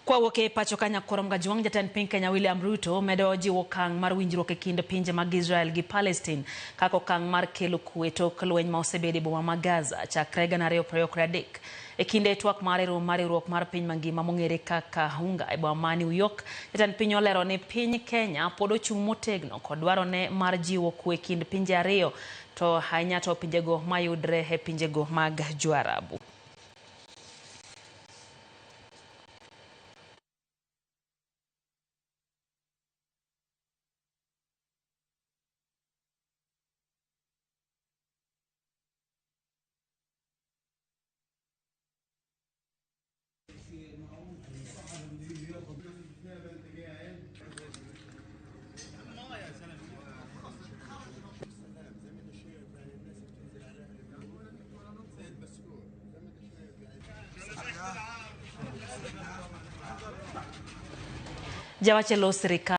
Kwawuok e pacho ka Nyakurom Gajwang', jatend piny Kenya William Ruto medo jiwo okang' mar winjruok e kind pinje mag Israel gi Palestine kaka okang' mar kelo kwe tok lweny ma osebedo e boma ma Gaza chakre 2023. E kinde twak mare e romo mar riwruok mar piny mangima mong'ere kaka UNGA e boma ma New York, jatend piny olero ni piny Kenya pod ochung' motegno kod dwarone mar jiwo kwe e kind pinje ariyo to ahinya to pinjego mayudre e pinjego mag Joarabu. Jawach e lo sirikal